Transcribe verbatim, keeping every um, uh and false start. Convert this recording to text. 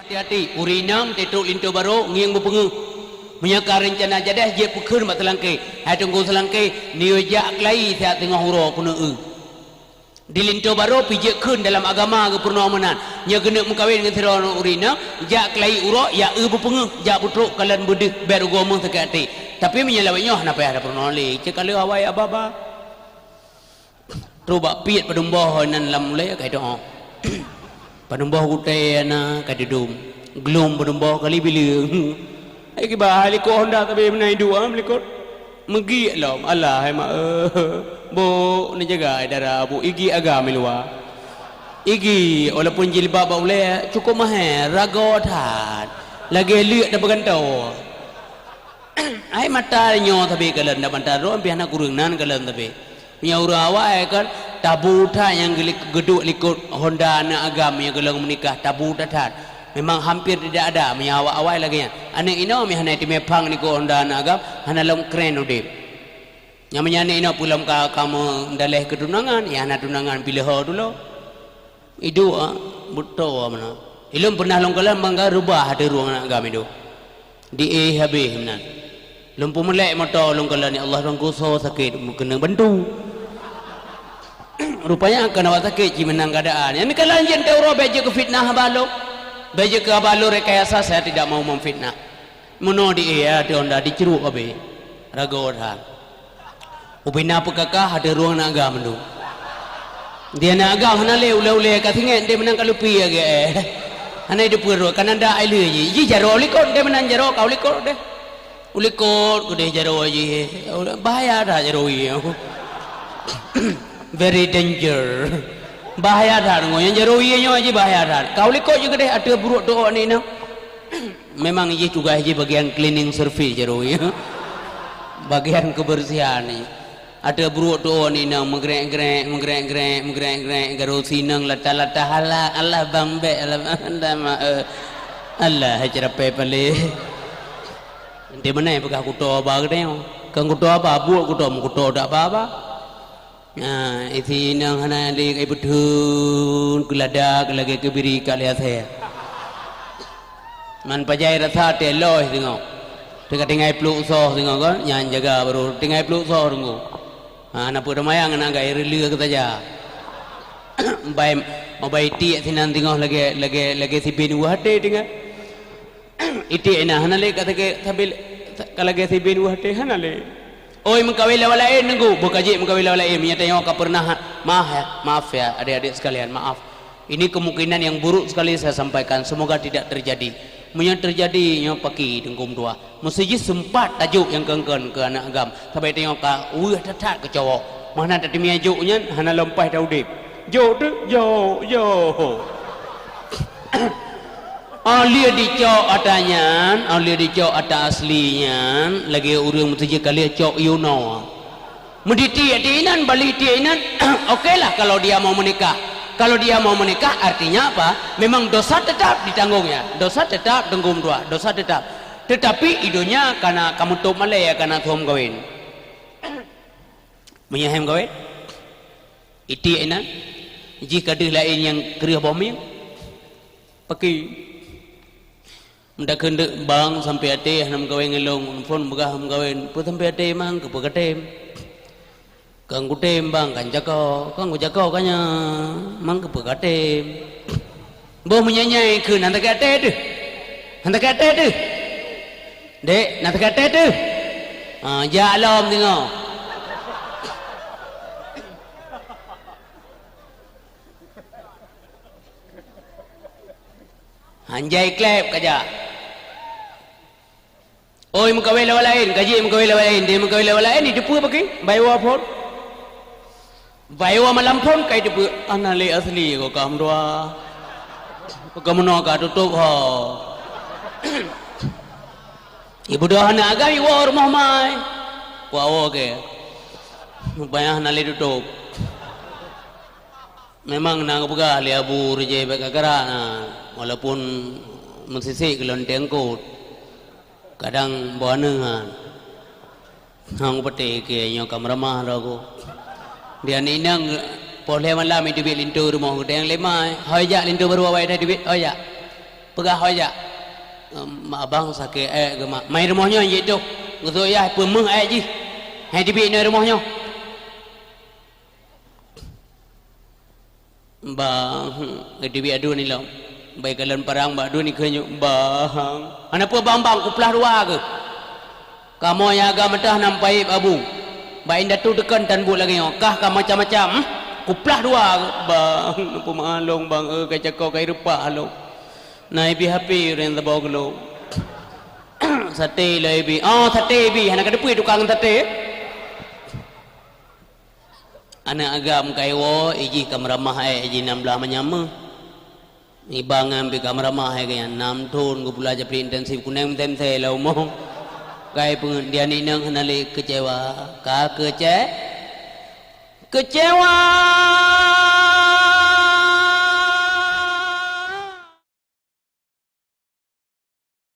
Hati-hati, ureueng inong teutrok linto barô ngieng beupeungeuh. Meunyoe ka reuncana jadeh, jeuet peukheun bak seulangké, "Hai Teungku seulangké, neuyue jak keulayi siat teungoh uroe keuneuk eu." Di linto barô pih jeuet kheun dalam agama geupeurunoe meunan. Nyoe keuneuk meukawen ngon sidroe ureueng inong, jak keulayi uroe, ya eu beupeungeuh, jak peutrok kalon beudeuh, bèk rugoe meuh sakét até. Tapi meunyoe lawét nyoe hana payah tapeurunoe lé, cit ka lheueh awai aba-aba. Trok bak piet padum boh inan lam ulèe ka iteu'oh. Padum boh gutèe na ka teudum. Glông padum boh kali bileueng. Hai kiban hai likot honda sabe meunan iduek ah meulikot. Meugiek lom, alah hai mak, eh. Bôk, neujaga ai dara, bôk, igiek agam i luwa. Igiek, walaupun jilbab bak ulèe cukôp mahé, ragoe that. Lagèe leuek tapeugantoe. Ai mata nyoe sabe kalon, dak mata droe pih hana kureueng nan kalon sabe. Meunyoe ureueng awai kan, tabu that nyang geulik-, geuduek likot honda aneuk agam nyang goh lom meunikah, tabu that-that. Memang hampir tidak ada meunyoe awai-awai lagèe nyan. Aneuk inong meuhana teumé phang likot honda aneuk agam, hana lom kren udép. Nyang meunyoe aneuk inong peulom ka, ka meudaleh keu tunangan, ya hana tunangan piléh ho tulo. Iduek, ah, beutôi meunan. Ilôn peunah lôn kalon bangga reubah ateueh rueng aneuk agam iduek. Di éh habéh meunan. Lôn peumeulek moto lôn kalon, "Ya Allah, Tuhanku, soe sakét, meukeunong bantu." Rupanya kon awak sakét, cit meunan keuadaan. Nyang neukalon jeuet teuh uroe, bèk jeuet keu fitnah haba lôn. Bèk jeuet keu haba lôn rekayasa, saya tidak mau memfitnah. Meunoe di éh ateueh honda dicruk abéh. Ragoe that. Ubena peukakah ateueh rueng aneuk agam mandum. Di aneuk agam hana lé ulèe-ulèe ka singét, deh meunan ka lupi lagèe, eh. Hana ideupeue droe, ka nan dak ai lheueh jih. Jih jaroe u likot, deh meunan jaroe ka u likot deh. U likot keudeh jaroe jih. Bahaya that jaroe. Very danger. Bahaya that ngon nyang jaroe nyoe jih bahaya that. Ka u likot jih keudeh ateueh buruek teu'oh aneuk inong. Memang jih tugaih jih bagian cleaning service jaroe. Bagian kebersihan jih. Ateueh buruek teu'oh aneuk inong meugrek-grek, meugrek-grek, meugrek-grek, garo sinong lata-lata, "Alah, alah bang bèk, alah bang, alah mak, eh. Alah, hai ceurapée palé." Enti meunan peugah kuto haba geutanyoe. Kon kuto haba, buet kuto, meukuto dak haba-haba. Nah, isi inong hana lé kai beutheun, keu lada, keu lagèe keu biri ka lheueh asèe. Man pajan rasa teuh loh singoh. Teuka tinggai pluek soh singoh kon, nyan jaga baru tinggai pluek soh teungku. Ha, na peue teumayang na gai reuleu keu saja. Bai, bai tiek sinan singoh lagèe, lagèe, lagèe sibin u até tinggai. Iték inan hana lé ka lagèe sabil, ka lagèe sibin u até hana lé. Oi, meukawen lawan laén, Teungku, boh ka jeuet meukawen lawan laén, meunyo tanyoe ka peureunah, maaf ya, maaf ya, adik-adik sekalian, maaf. Ini kemungkinan yang buruk sekali saya sampaikan, semoga tidak terjadi. Meunyo terjadi, nyoe paki Teungku meutuah. Meusijih seumpat tajok nyang kon-kon keu aneuk agam, sabai tanyoe ka weueh that-that keu cowok. Meuhana tateumé jok nyan, hana lom paih taudép. Jok teuh, jok, jok. Óh lheueh jicok ata nyan, óh lheueh jicok ata asli nyan, lagèe ureueng meuseujid ka lheueh cok yunoe. Meuditiek-tiek inan, bali tiek inan, oke lah kalau dia mau menikah. Kalau dia mau menikah, artinya apa? Memang dosa tetap ditanggung ya. Dosa tetap tanggung dua, dosa tetap. Tetapi i donya kana ka meutôb malèe, kana thom kawén. Meunyo hèm kawén, itiek inan, jih ka deuh laén nyang kreueh boh mieng. Paki. Meutakheun deuk bang sampai até hana meukawen ngon lôn, phon peugah meukawen, peue sampai até mang keupeue katem. Kan kutem bang, kan jako, kan kujako ka nyan, mang keupeue katem. Boh meunyanyi kheun, han sakét até teuh. Han sakét até teuh. Dek, han sakét até teuh. Ha, jak lom singoh. Hanjai klep ka jak. Oi, meukawen lawan laén, ka jeuet meukawen lawan laén, deh meukawen lawan laén, iteupeue paki, bayoe phon. Bayoe malam phon ka iteupeue, hana lé asli ko ka meutuah. Ka meunoe ka tutôp ho. Ibu doh hana agam iwoe rumoh mai. Kuwoe ke. Rupanya hana lé tutôp. Memang na geupeugah lé Abu Rejai bèk ka kara na, walaupun meusisek keu lôn teuengkot. Kadang boh aneuk han. Hang peuté keu nyoe ka meuramah droe ku. Di aneuk inong poh lhèe malam iteubiet linto rumoh geutanyoe lé ma. Hôi jak linto barô awai teubiet, hôi jak. Peugah ho jak. Em, mak abang sakét ék geuh mak. Mai rumoh nyoe jeuet dok. Geusok yah peumeuh ék jih. Hai teubiet nyoe rumoh nyoe. Bang, geuteubiet aduen ilong. Bai kalon parang bak aduen ikheun nyoe, bang. Hana peue bang, bang, kuplah dua keuh. Kamoe nyang agam meudah nam payeb abu. Bak indatu teukon tan buet lagée nyoe. Kah ka macam-macam, hmm? Kuplah dua keuh. Bang, neupeumaah lôn bang, eh, ka cako ka ireupah lôn. Na ibi H P ureuëng saboh keu lôn. Saté lôn ibi. Oh, saté ibi. Hana ka teupeu tukang saté. Aneuëk agam ka iwoe, ijih ka meuramah ék, ijih nam blaih manyam meuh. Iba ngon pih ka meuramah ék geuh nyan, nam thon geupula japri intensif kuneng meutem-tem lam umoe. Kai peungeut dia nibak hana lé keucewa. Ka keuce-, keucewa!